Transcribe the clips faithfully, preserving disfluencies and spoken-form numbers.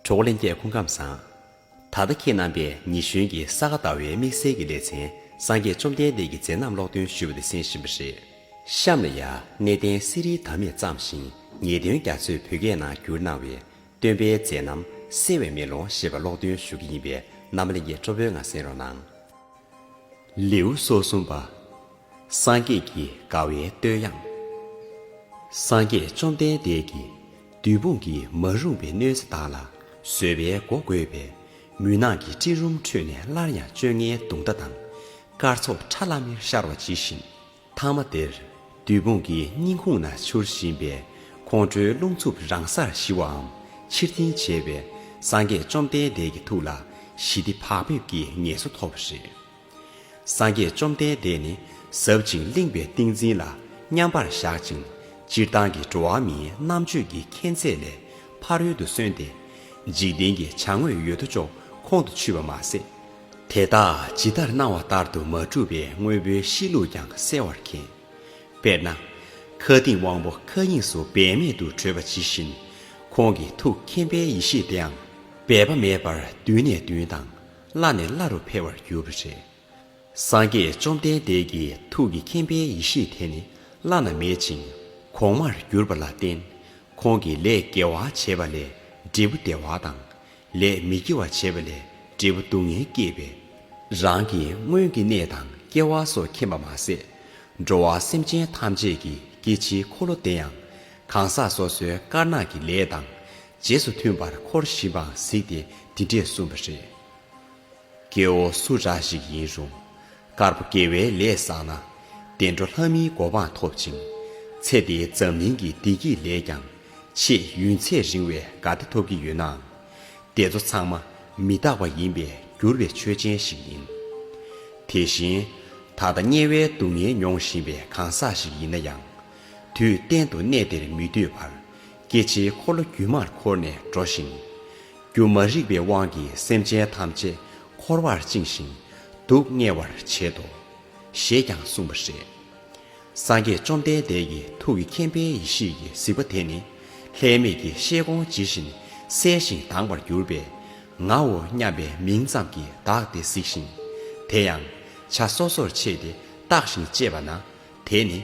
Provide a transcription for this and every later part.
གྲོགས་ལྷན་རྒྱས་སྐུ་ཁམས་བཟང་། ད་ལྟ་ཁྱེད་རྣམ་པས་ཉི་གཞོན་གྱི་ས་ག་ཟླ་བའི་དམིགས་བསལ་གྱི་ལེ་ཚན་སངས་རྒྱས་བཅོམ་ལྡན་འདས་ཀྱི་མཛད་རྣམ་ཀློག་འདོན་ཞུས་པ་དེ་གསན་བཞིན་པ་རེད། གཤམ་ལ་ཡང་གནས་བརྟན་གསེར་རིའི་དར་མས་བརྩམས་ཤིང་ཉེས་ལྟུང་རྒྱ་མཚོས་བོད་སྐད་ནང་བསྒྱུར་གནང་བའི་སྟོན་པའི་མཛད་རྣམ་གསལ་བའི་མེ་ལོང་ཞེས་པ་ཀློག་འདོན་ཞུ་གི་ཡིན་པས་རྣམ་པ་ལྷན་རྒྱས་སྤྲོ་པོའི་ངང་གསན་རོགས་གནང་། ལེའུ་སོ་གསུམ་པ། སངས་རྒྱས་ཀྱི་དགའ་བའི་བསྟོད་དབྱངས། སངས་རྒྱས་བཅོམ་ལྡན་འདས་ཀྱིས་བདུད་དཔུང་གིས་མ་རུངས་པའི་གནོད་འཚེ་དག་ལ་བཟོད་པའི་སྒོ་བགོས་པས་མུན་ནག་གི་སྤྲིན་རུམ་ཁྲོད་ནས་སླར་ཡང་བཅོ་ལྔའི་གདུང་མདའ་དང་སྐར་ཚོགས་ཁྲ་ལམ་མེར་ཤར་བ་ཇི་བཞིན། ཐ་མ་དེར་བདུད་དཔུང་གིས་སྙིང་ཁུང་ན་འཕྱུར་བཞིན་པའི་ཁོང་ཁྲོའི་རླུང་འཚུབ་རང་སར་ཞི་བའམ་ཕྱིར་འཐེན་བྱས་པས་སངས་རྒྱས་བཅོམ་ལྡན་འདས་ཀྱི་ཐུགས་ལ་ཞི་བདེ་བག་ཕེབས་ཀྱི་ངལ་གསོ་ཐོབ་པ་རེད། སངས་རྒྱས་བཅོམ་ལྡན་འདས་ནི་ཟབ་ཅིང་བརླིང་བའི་ཏིང་འཛིན་ལ་མཉམ་པར་བཞག་ཅིང་སྤྱིར་བཏང་གི་འགྲོ་བ་མིའི་རྣམ་དཔྱོད་ཀྱི་ཁྱད་མཚར་ལས་ཕ་རོལ་ཏུ་སོན་ཏེ་འཇིག་རྟེན་གྱི་བྱ་དངོས་ཡོད་དོ་ཅོག་ཁོང་དུ་ཆུད་པ་མ་ཟད། དེ་དག་ཇི་ལྟར་སྣང་བ་ལྟར་དུ་མ་གྲུབ་པའི་དངོས་པོའི་གཤིས་ལུགས་ཀྱང་གསལ་བར་མཁྱེན། དཔེར་ན། མཁའ་ལྡིང་དབང་པོ་མཁའ་དབྱིངས་སུ་འབད་མེད་དུ་གྲོལ་བ་ཇི་བཞིན། ཁོང་གི་ཐུགས་མཁྱེན་པའི་ཡེ་ཤེས་དེའང་འབད་པ་མེད་པར་མདུན་ནས་མདུན་དང་བླ་ནས་བླ་རུ་འཕེལ་བར་གྱུར་པ་རེད། སངས་རྒྱས་བཅོམ་ལྡན་འདས་ཀྱི་ཐུགས་ཀྱི་མཁྱེན་པའི་ཡེ་ཤེས་དེ་ནི་བླ་ན་མེད་ཅིང་གོང་མར་གྱུར་པ་ལ་བརྟེན། ཁོང་གིས་ལས་དགེ་བ་བྱས་པ་ལས་འབྲས་བུ་བདེ་བ་དང་། ལས་མི་དགེ་བ་བྱས་པ་ལས་འབྲས་བུ་སྡུག་བསྔལ་སྐྱེས་པས། རང་གི་སྔོན་གྱི་གནས་དང་སྐྱེ་བ་སོགས་མཁྱེན་པ་མ་ཟད། འགྲོ་བ་སེམས་ཅན་ཐམས་ཅད་ཀྱི་སྐྱེ་འཆིའི་འཁོར་ལོ་དེ་ཡང་གང་ཟག་སོ་སོའི་དཀར་ནག་གི་ལས་དང་རྗེས་སུ་མཐུན་པར་འཁོར་བཞིན་པའང་གཟིགས་ཏེ་འདི་འདྲས་གསུངས་པ་རེད། སྐྱེ་བོ་སུ་འདྲ་ཞིག་ཡིན་རུང་། དཀར་པོ་དགེ་བའི་ལས་བསགས་ན། བདེ་འགྲོ་ལྷ་མིའི་གོ་འཕང་ཐོབ་ཅིང་། ཚེ་འདིའི་འཛམ་གླིང་གི་བདེ་སྐྱིད་ལས་ཀྱང་ཆེས་ཡུན་ཚད་རིང་བའི་དགའ་བདེ་ཐོབ་ཀྱི་ཡོད་ནའང་། དེ་ཚོ་ཚང་མ་མི་རྟག་པ་ཡིན་པས་འགྱུར་བའི་ཆོས་ཅན་ཞིག་ཡིན། དེ་བཞིན། ད་ལྟ་དམྱལ་བའི་སྡུག་བསྔལ་མྱོང་བཞིན་པའི་གང་ཟག་ཞིག་ཡིན་ན་ཡང་། དུས་གཏན་དུ་གནས་དེར་མི་སྡོད་པར། སྐྱེ་འཆིའི་འཁོར་ལོ་རྒྱུན་མར་འཁོར་ནས་འགྲོ་ཞིང་། རྒྱུ་མ་རིག་པའི་དབང་གིས་སེམས་ཅན་ཐམས་ཅད་འཁོར་བར་བཅིངས་ཤིང་སྡུག་བསྔལ་བར་བྱེད་དོ། ཞེས་ཀྱང་གསུངས་པ་རེད། སངས་རྒྱས་བཅོམ་ལྡན་འདས་ཀྱི་ཐུགས་ཀྱི་མཁྱེན་པའི་ཡེ་ཤེས་ཀྱི་གཟིགས་པ་དེ་ནི་ལྷད་མེད་ཀྱི་ཤེལ་གོང་ཇི་བཞིན་གསལ་ཞིང་དྭངས་པར་གྱུར་པས། ངའོ་སྙམ་པའི་མིང་ཙམ་གྱིས་བདག་དེ་གཟིགས་ཤིང་། དེ་ཡང་ཆ་སོ་སོར་ཕྱེ་སྟེ་བརྟགས་ཤིང་དཔྱད་པ་ན། དེ་ནི་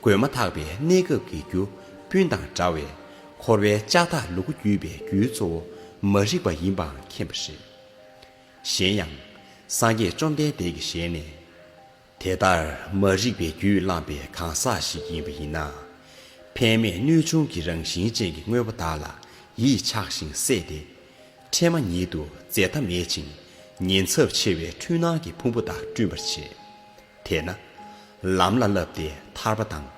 འགོས་མ་ཐག་པའི་གནས་སྐབས་ཀྱི་རྒྱུ་སྤུན་དང་འདྲ་བས། འཁོར་བའི་ལྕགས་ཐག་ལུ་གུ་བརྒྱུས་པའི་རྒྱུའི་གཙོ་བོ་མ་རིག་པ་ཡིན་པའང་མཁྱེན་པ་རེད། གཞན་ཡང་། སངས་རྒྱས་བཅོམ་ལྡན་འདས་ཀྱི་ཞལ་ནས། དེ་ལྟར་མ་རིག་པའི་རྒྱུས་བསླངས་པའི་གང་ཟག་ཞིག་ཡིན་པ་ཡིན་ན། ཕན་མེད་གནོད་ཆུང་གི་རང་བཞིན་ཅན་གྱི་དངོས་པོ་དག་ལ་ཡིད་ཆགས་ཤིང་སྲེད་དེ། འཕྲལ་མ་ཉིད་དུ་འཛད་མཐའ་མེད་ཅིང་ཉེན་ཚབས་ཆེ་བའི་འཁྲུལ་སྣང་གི་ཕུང་པོ་དག་བསྐྲུན་པར་བྱེད། དེས་ན། ལམ་ལ་བསླབས་ཏེ་ཐར་པ་དང་།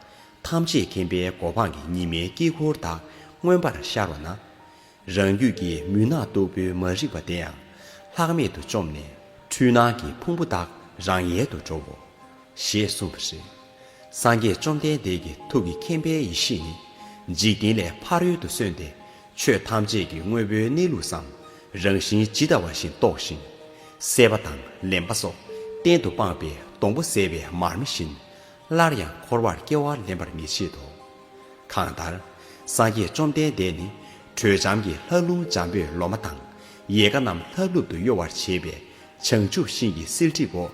ཐམས་ཅད་མཁྱེན་པའི་གོ་འཕང་གི་ཉི་མའི་དཀྱིལ་འཁོར་དག་མངོན་པར་ཤར་བ་ན། རང་རྒྱུད་ཀྱི་མུན་ནག་སྟུག་པོའི་མ་རིག་པ་དེ་ཡང་ལྷག་མེད་དུ་བཅོམ་ནས་འཁྲུལ་སྣང་གི་ཕུང་པོ་དག་རང་ཡལ་དུ་འགྲོའོ། ཞེས་གསུངས་པ་རེད། སངས་རྒྱས་བཅོམ་ལྡན་འདས་ཀྱི་ཐུགས་ཀྱི་མཁྱེན་པའི་ཡེ་ཤེས་ནི་འཇིག་རྟེན་ལས་ཕ་རོལ་ཏུ་སོན་ཏེ་ཆོས་ཐམས་ཅད་ཀྱི་དངོས་པོའི་གནས་ལུགས་སམ་རང་བཞིན་ཇི་ལྟ་བ་བཞིན་རྟོགས་ཤིང་། སྲེད་པ་དང་ལེན་པ་སོགས་གཏན་དུ་སྤངས་པའི་སྡོང་པོ་ཟད་པའི་མར་མེ་བཞིན། སླར་ཡང་འཁོར་བར་སྐྱེ་བ་ལེན་པར་མི་བྱེད་དོ། གང་ལྟར། སངས་རྒྱས་བཅོམ་ལྡན་འདས་ནི་དྲོད་འཇམ་གྱི་ལྷ་ལུང་འཇམ་པོས་ལོ་མ་དང་ཡལ་ག་རྣམས་ལྷབ་ལྷུབ་ཏུ་གཡོ་བར་བྱེད་པའི་བྱང་ཆུབ་ཤིང་གི་བསིལ་གྲིབ་འོག་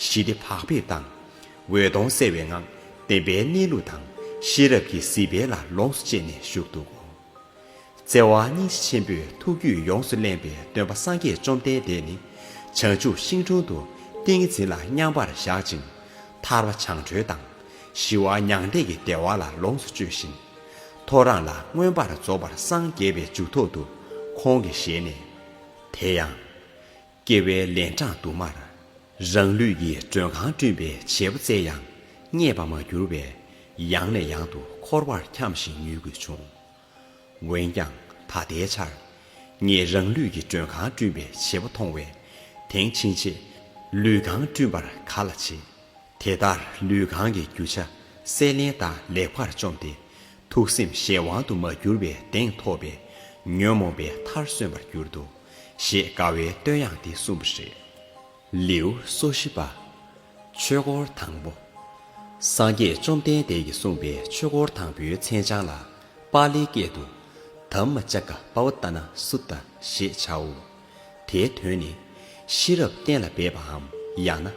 ཞི་བདེ་བག་ཕེབས་དང་། འོད་སྟོང་གསལ་བའི་ངང་བདེན་པའི་གནས་ལུགས་དང་ཤེས་རབ་ཀྱི་གཟིགས་པ་ལ་ལོངས་སུ་སྤྱད་ནས་བཞུགས་འདུག་གོ། བརྩེ་བ་སྙིང་རྗེ་ཆེན་པོས་ཐུགས་རྒྱུད་ཡོངས་སུ་བརླན་པའི་སྟོན་པ་སངས་རྒྱས་བཅོམ་ལྡན་འདས་ནི་བྱང་ཆུབ་ཤིང་དྲུང་དུ་ཏིང་ངེ་འཛིན་ལ་མཉམ་པར་བཞག་ཅིང་ཐར་པ་བྱང་གྲོལ་དང་ཞི་བ་མྱང་འདས་ཀྱི་བདེ་བ་ལ་ལོངས་སུ་སྤྱོད་བཞིན་ཐོ་རངས་ལ་མངོན་པར་རྫོགས་པར་སངས་རྒྱས་པའི་མཇུག་ཐོག་ཏུ་ཁོང་གི་ཞལ་ནས། དེ་ཡང་། སྐྱེ་བའི་ལན་གྲངས་དུ་མར། རང་ལུས་ཀྱི་མགྲོན་ཁང་བསྐྲུན་པའི་བྱེད་པོ་བཙལ་ཡང་རྙེད་པར་མ་གྱུར་བས་ཡང་ནས་ཡང་དུ་འཁོར་བར་འཁྱམས་ཤིང་ཉུལ་དགོས་བྱུང་། འོན་ཀྱང་ད་ལྟའི་ཆར། ངས་རང་ལུས་ཀྱི་མགྲོན་ཁང་བསྐྲུན་པའི་བྱེད་པོ་མཐོང་བས་དེང་ཕྱིན་ཆད་ལུས་ཁང་བསྐྲུན་པར་ག་ལ་བྱེད། དེ་ལྟར་ལུས་ཁང་གི་རྒྱུ་ཆ་སེལ་ལེན་དང་ལེགས་པར་བཅོམ་སྟེ་ཐུགས་སེམས་གཞན་དབང་དུ་མ་གྱུར་པའི་གདེང་ཐོབ་པས་ཉོན་མོངས་པའི་མཐར་སོན་པར་གྱུར་ཏོ། ཞེས་དགའ་བའི་བསྟོད་དབྱངས་འདི་གསུངས་པ་རེད། ལེའུ་སོ་བཞི་པ། ཆོས་འཁོར་དང་པོ། སངས་རྒྱས་བཅོམ་ལྡན་འདས་ཀྱིས་གསུངས་པའི་ཆོས་འཁོར་དང་པོའི་མཚན་བྱང་ལ་པཱ་ལིའི་སྐད་དུ། དྷརྨ་ཙཀ་པ་བ་ཏ་ན་སུ་ཏ་ཞེས་བྱའོ། དེའི་དོན་ནི། ཤེས་རབ་གཏན་ལ་འབེབས་པའམ་ཡང་ན།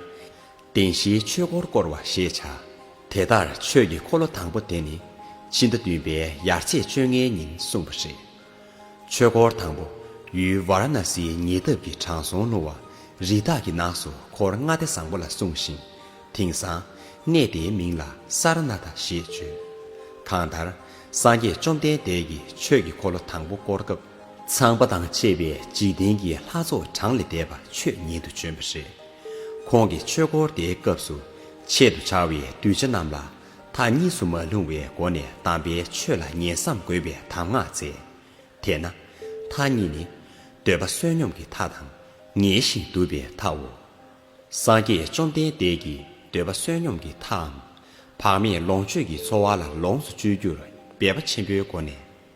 བདེན་བཞིའི་ཆོས་འཁོར་བསྐོར་བ་ཞེས་བྱ། དེ་ལྟར་ཆོས་ཀྱི་འཁོར་ལོ་དང་པོ་དེ་ནི། ཕྱི་ཟླ་བདུན་པའི་ཡར་ཚེས་བཅོ་ལྔའི་ཉིན་གསུངས་པ་རེད། ཆོས་འཁོར་དང་པོ། ཡུལ་ཝཱ་ར་ཎ་སིའི་ཉེ་འདབས་ཀྱི་དྲང་སྲོང་ལྷུང་བ་རི་དྭགས་ཀྱི་ནགས་སུ་འཁོར་ལྔ་སྡེ་བཟང་པོ་ལ་གསུངས་ཤིང་། དེང་སང་གནས་དེའི་མིང་ལ་ས་ར་ནཱ་ཐ་ཞེས་བརྗོད། གང་ལྟར། སངས་རྒྱས་བཅོམ་ལྡན་འདས་ཀྱིས་ཆོས་ཀྱི་འཁོར་ལོ་དང་པོ་བསྐོར་སྐབས། ཚངས་པ་དང་བཅས་པའི་འཇིག་རྟེན་གྱི་ལྷ་ཚོགས་གྲངས་ལས་འདས་པ་མཆོད་ཉན་དུ་བྱོན་པ་རེད། ཁོང་གིས་ཆོས་འཁོར་དེའི་སྐབས་སུ་ཆེད་དུ་བྱ་བའི་གདུལ་བྱ་རྣམས་ལ་མཐའ་གཉིས་སུ་མ་ལྷུང་བའི་སྒོ་ནས་དམ་པའི་ཆོས་ལ་ཉན་བསམ་དགོས་པའི་གདམས་ངག་བསྩལ། དེས་ན། མཐའ་གཉིས་ནི། འདོད་པ་བསོད་སྙོམས་ཀྱི་མཐའ་དང་། ངལ་ཞིང་དུབ་པའི་མཐའོ། སངས་རྒྱས་བཅོམ་ལྡན་འདས་ཀྱིས་འདོད་པ་བསོད་སྙོམས་ཀྱི་མཐའམ། བག་མེད་ལོངས་སྤྱོད་ཀྱི་འཚོ་བ་ལ་ལོངས་སུ་སྤྱོད་རྒྱུར་འབད་པ་ཆེན་པོའི་སྒོ་ནས་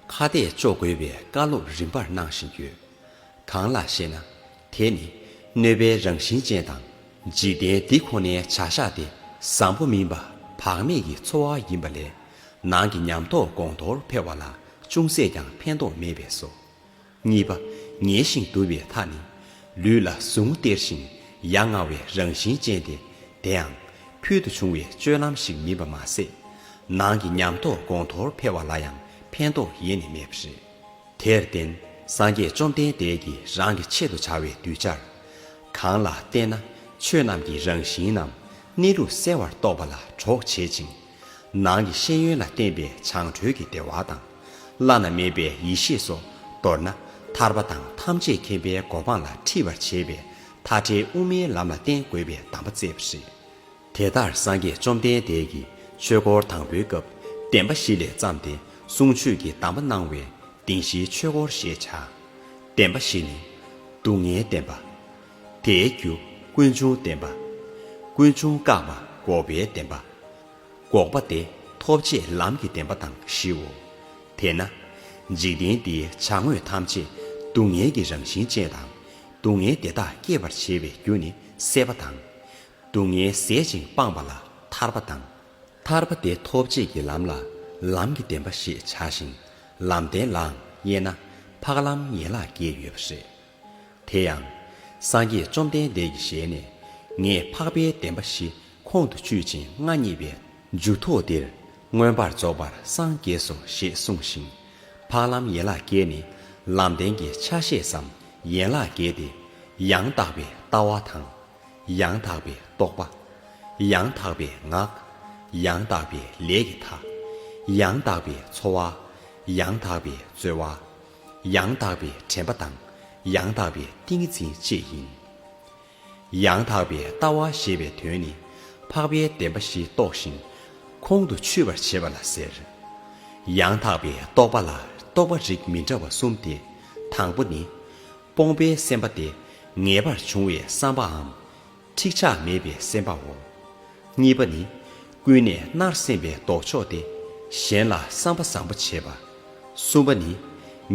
ཁ་གཏད་གཅོག་དགོས་པའི་བཀའ་སློབ་རིམ་པར་གནང་བཞིན་ཡོད། གང་ལགས་ཤེ་ན། དེ་ནི་གནོད་པའི་རང་བཞིན་ཅན་དང་། འཇིག་རྟེན་འདི་ཁོ་ནའི་བྱ་བཞག་སྟེ་བཟང་པོ་མིན་པ། བག་མེད་ཀྱི་འཚོ་བ་ཡིན་པ་ལས། ནང་གི་ཉམས་རྟོགས་གོང་མཐོར་འཕེལ་བ་ལ་ཅུང་ཟད་ཀྱང་ཕན་ཐོགས་མེད་པས་སོ། གཉིས་པ། ངལ་ཞིང་དུབ་པའི་མཐའ་ནི། ལུས་ལ་ཟུག་རྔུ་སྟེར་ཞིང་ཡ་ང་བའི་རང་བཞིན་ཅན་ཏེ། དེའང་ཕུལ་དུ་བྱུང་བའི་སྤྱོད་ལམ་ཞིག་མིན་པ་མ་ཟད། ནང་གི་ཉམས་རྟོགས་གོང་མཐོར་འཕེལ་བ་ལ་ཡང་ཕན་ཐོགས་ཡེ་ནས་མེད་པ་རེད། དེར་བརྟེན་སངས་རྒྱས་བཅོམ་ལྡན་འདས་ཀྱིས་རང་གི་ཆེད་དུ་བྱ་བའི་གདུལ་བྱར། གང་ལ་བརྟེན་ན་ཆོས་རྣམས་ཀྱི་རང་བཞིན་ནམ་གནས་ལུགས་གསལ་བར་རྟོགས་པ་ལ་གྲོགས་བྱེད་ཅིང་། ནང་གི་ཤེས་ཡོན་ལ་བརྟེན་པའི་བྱང་གྲོལ་གྱི་བདེ་བ་དང་། བླ་ན་མེད་པའི་ཡེ་ཤེས་སོགས། མདོར་ན་ཐར་པ་དང་ཐམས་ཅད་མཁྱེན་པའི་གོ་འཕང་ལ་འཁྲིད་པར་བྱེད་པའི་མཐའ་བྲལ་དབུ་མའི་ལམ་ལ་བརྟེན་དགོས་པའི་གདམས་པ་བསྩལ་བ་རེད། དེ་ལྟར་སངས་རྒྱས་བཅོམ་ལྡན་འདས་ཀྱིས་ཆོས་འཁོར་དང་པོའི་སྐབས་བདེན་པ་བཞི་ལས་བརྩམས་ཏེ་གསུང་ཆོས་ཀྱི་གདམས་པ་གནང་བས་བདེན་བཞིའི་ཆོས་འཁོར་ཞེས་བྱ། བདེན་པ་བཞི་ནི། སྡུག་བསྔལ་བདེན་པ། དེའི་རྒྱུ་ཀུན་འབྱུང་བདེན་པ། ཀུན་འབྱུང་བཀག་པ་འགོག་པའི་བདེན་པ། འགོག་པ་སྟེ་ཐོབ་བྱེད་ལམ་གྱི་བདེན་པ་དང་བཞིའོ། དེས་ན། འཇིག་རྟེན་འདིའི་བྱ་དངོས་ཐམས་ཅད་སྡུག་བསྔལ་གྱི་རང་བཞིན་ཅན་དང་། སྡུག་བསྔལ་དེ་དག་སྐྱེད་པར་བྱེད་པའི་རྒྱུ་ནི་སྲེད་པ་དང་། སྡུག་བསྔལ་ཟད་ཅིང་སྤངས་པ་ལ་ཐར་པ་དང་། ཐར་པ་དེ་ཐོབ་བྱེད་ཀྱི་ལམ་ལ་ལམ་གྱི་བདེན་པ་ཞེས་བྱ་ཞིང་། ལམ་བདེན་ལའང་དབྱེ་ན་འཕགས་ལམ་ཡན་ལག་བརྒྱད་ཡོད་པ་རེད། དེ་ཡང་། སངས་རྒྱས་བཅོམ་ལྡན་འདས་ཀྱི་ཞལ་ནས། ངས་འཕགས་པའི་བདེན་པ་བཞི་ཁོང་དུ་ཆུད་ཅིང་མངའ་བརྙེས་པའི་མཇུག་ཐོག་འདིར་མངོན་པར་རྫོགས་པར་སངས་རྒྱས་སོ་ཞེས་གསུངས་ཤིང་། འཕགས་ལམ་ཡན་ལག་བརྒྱད་ནི་ལམ་བདེན་གྱི་ཆ་ཤས་སམ་ཡན་ལག་བརྒྱད་དེ། ཡང་དག་པའི་ལྟ་བ་དང་། ཡང་དག་པའི་རྟོག་པ། ཡང་དག་པའི་ངག་ཡང་དག་པའི་ལས་ཀྱི་མཐའ། ཡང་དག་པའི་འཚོ་བ། ཡང་དག་པའི་རྩོལ་བ། ཡང་དག་པའི་དྲན་པ་དང་ཡང་དག་པའི་ཏིང་ངེ་འཛིན་བཅས་ཡིན། ཡང་དག་པའི་ལྟ་བ་ཞེས་པའི་དོན་ནི་འཕགས་པའི་བདེན་པ་བཞི་རྟོགས་ཤིང་ཁོང་དུ་ཆུད་པར་བྱེད་པ་ལ་ཟེར། ཡང་དག་པའི་རྟོག་པ་ལ་རྟོག་པ་རིགས་མི་འདྲ་བ་གསུམ་སྟེ། དང་པོ་ནི། སྤོང་པའི་སེམས་པ་སྟེ་ངེས་པར་འབྱུང་བའི་བསམ་པའམ། འཁྲིག་ཆགས་མེད་པའི་སེམས་པའོ། གཉིས་པ་ནི། ཀུན་ནས་མནར་སེམས་པའི་ལྡོག་ཕྱོགས་ཏེ། གཞན་ལ་བསམ་པ་བཟང་པོ་བྱེད་པ། གསུམ་པ་ནི།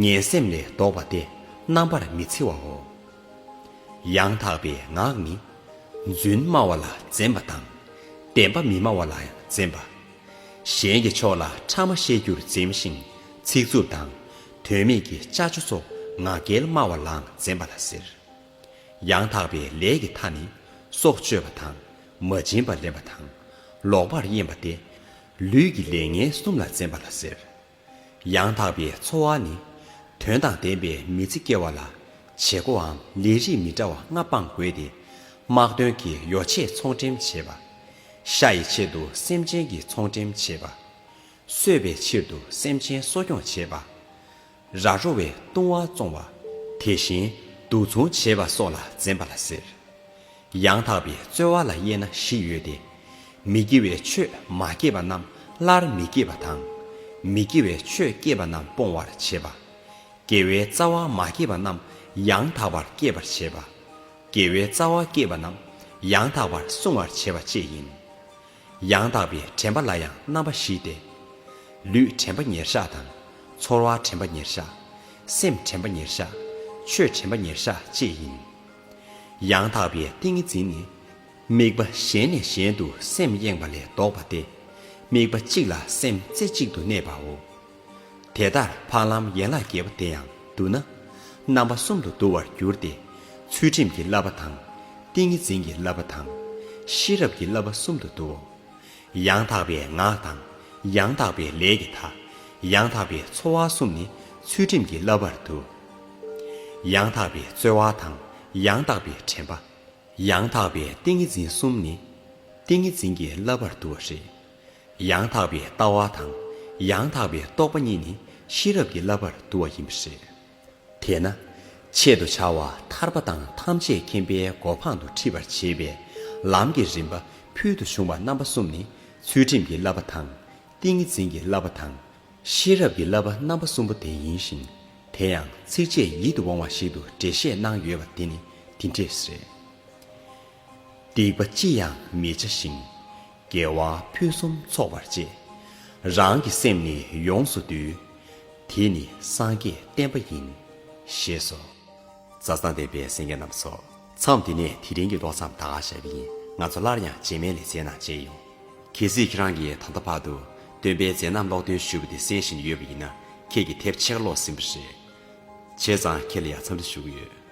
ངན་སེམས་ལས་ལྡོག་པ་སྟེ་རྣམ་པར་མི་འཚེ་བའོ། ཡང་དག་པའི་ངག་ནི། རྫུན་སྨྲ་བ་ལ་འཛེམ་པ་དང་། བདེན་པ་མི་སྨྲ་བ་ལ་ཡང་འཛེམ་པ། གཞན་གྱི་ཕྱོགས་ལ་ཕྲ་མ་བཤད་རྒྱུར་འཛེམ་ཞིང་ཚིག་རྩུབ་དང་། དོན་མེད་ཀྱི་ཅ་ཅོ་སོགས་ངག་འཁྱལ་སྨྲ་བ་ལའང་འཛེམ་པ་ལ་ཟེར། ཡང་དག་པའི་ལས་ཀྱི་མཐའ་ནི། སྲོག་གཅོད་པ་དང་། མ་བྱིན་པ་ལེན་པ་དང་། ལོག་པར་གཡེམ་པ་སྟེ། ལུས་ཀྱི་ལས་ངན་གསུམ་ལ་འཛེམ་པ་ལ་ཟེར། ཡང་དག་པའི་འཚོ་བ་ནི། དོན་དང་ལྡན་པའི་མི་ཚེ་སྐྱེལ་བ་ལ། བྱེད་སྒོའམ་ལས་རིགས་མི་འདྲ་བ་ལྔ་སྤང་དགོས་ཏེ། དམག་དོན་གྱི་ཡོ་བྱད་ཚོང་འགྲེམས་བྱེད་པ། ཤ་ཡི་ཆེད་དུ་སེམས་ཅན་གྱི་ཚོང་འགྲེམས་བྱེད་པ། གསོད་པའི་ཕྱིར་དུ་སེམས་ཅན་གསོ་སྐྱོང་བྱེད་པ། ར་རོ་བའི་ལྟུང་བ་བཙོང་བ། དེ་བཞིན་དུག་འཚོང་བྱེད་པ་སོགས་ལ་འཛེམ་པ་ལ་ཟེར། ཡང་དག་པའི་རྩོལ་བ་ལ་དབྱེ་ན་བཞི་ཡོད་དེ། མི་དགེ་བའི་ཆོས་མ་སྐྱེས་པ་རྣམས་སླར་མི་སྐྱེས་པ་དང་། མི་དགེ་བའི་ཆོས་སྐྱེས་པ་རྣམས་སྤོང་བར་བྱེད་པ། དགེ་བའི་རྩ་བ་མ་སྐྱེས་པ་རྣམས་ཡང་དག་པར་སྐྱེད་པར་བྱེད་པ། དགེ་བའི་རྩ་བ་སྐྱེས་པ་རྣམས་ཡང་དག་པར་སྲུང་བར་བྱེད་པ་བཅས་ཡིན། ཡང་དག་པའི་དྲན་པ་ལ་ཡང་རྣམ་པ་བཞི་སྟེ། ལུས་དྲན་པ་ཉེར་བཞག་དང་། ཚོར་བ་དྲན་པ་ཉེར་བཞག་སེམས་དྲན་པ་ཉེར་བཞག་ཆོས་དྲན་པ་ཉེར་བཞག་བཅས་ཡིན། ཡང་དག་པའི་ཏིང་ངེ་འཛིན་ནི། དམིགས་པ་གཞན་ནས་གཞན་དུ་སེམས་གཡེང་བ་ལས་ལྡོག་པ་སྟེ། དམིགས་པ་གཅིག་ལ་སེམས་རྩེ་གཅིག་ཏུ་གནས་པའོ། དེ་ལྟར་འཕགས་ལམ་ཡན་ལག་བརྒྱད་པོ་དེ་ཡང་བསྡུ་ན། རྣམ་པ་གསུམ་དུ་བསྡུ་བར་འགྱུར་ཏེ། ཚུལ་ཁྲིམས་ཀྱི་བསླབ་པ་དང་། ཏིང་ངེ་འཛིན་གྱི་བསླབ་པ་དང་། ཤེས་རབ་ཀྱི་བསླབ་པ་གསུམ་དུ་བསྡུའོ། ཡང་དག་པའི་ངག་དང་། ཡང་དག་པའི་ལས་ཀྱི་མཐའ། ཡང་དག་པའི་འཚོ་བ་གསུམ་ནི་ཚུལ་ཁྲིམས་ཀྱི་བསླབ་པར་བསྡུ། ཡང་དག་པའི་རྩོལ་བ་དང་། ཡང་དག་པའི་དྲན་པ། ཡང་དག་པའི་ཏིང་ངེ་འཛིན་གསུམ་ནི་ཏིང་ངེ་འཛིན་གྱི་བསླབ་པར་བསྡུ་བ་རེད། ཡང་དག་པའི་ལྟ་བ་དང་། ཡང་དག་པའི་རྟོག་པ་གཉིས་ནི་ཤེས་རབ་ཀྱི་བསླབ་པར་བསྡུ་བ་ཡིན་པ་རེད། དེས་ན། ཆེད་དུ་བྱ་བ་ཐར་པ་དང་ཐམས་ཅད་མཁྱེན་པའི་གོ་འཕང་དུ་ཁྲིད་པར་བྱེད་པའི་ལམ་གྱི་རིམ་པ་ཕུལ་དུ་བྱུང་བ་རྣམ་པ་གསུམ་ནི་ཚུལ་ཁྲིམས་ཀྱི་བསླབ་པ་དང་། ཏིང་ངེ་འཛིན་གྱི་བསླབ་པ་དང་། ཤེས་རབ་ཀྱི་བསླབ་པ་རྣམ་པ་གསུམ་པོ་དེ་ཡིན་ཞིང་། དེ་ཡང་ཚིགས་བཅད་ཡིད་དུ་འོང་བ་ཞིག་ཏུ་འགྲེལ་བཤད་གནང་ཡོད་པ་དེ་ནི་འདི་འདྲས་རེད། སྡིག་པ་ཅི་ཡང་མི་བྱ་ཞིང་། དགེ་བ་ཕུན་སུམ་ཚོགས་པར་སྤྱད། རང་གི་སེམས་ནི་ཡོངས་སུ་འདུལ། དེ་ནི་སངས་རྒྱས་བསྟན་པ་ཡིན། ཞེས་སོ། མཛའ་བརྩེ་ལྡན་པའི་གསན་མཁན་རྣམ་པ་ཚོ། མཚམས་འདི་ནས་དེ་རིང་གི་ཀློག་མཚམས་ད་ག་བཞག་པ་ཡིན། ང་ཚོ་སླར་ཡང་རྗེས་མའི་ལེ་ཚན་ནང་མཇལ་ཡོང་། གལ་སྲིད་ཁྱེད་རང་གིས་ད་ལྟ་བར་དུ་སྟོན་པའི་མཛད་རྣམ་ཀློག་འདོན་ཞུས་པ་དེ་གསན་བཞིན་ཡོད་པ་ཡིན་ན། ཁྱེད་ཀྱིས་དེབ་ཕྱེད་ཀ་ཀློག་ཟིན་པ་རེད། བྱས་ཙང་ཁྱེད་ལ་ཡང་འཚམས་འདྲི་ཞུ་གི་ཡོད།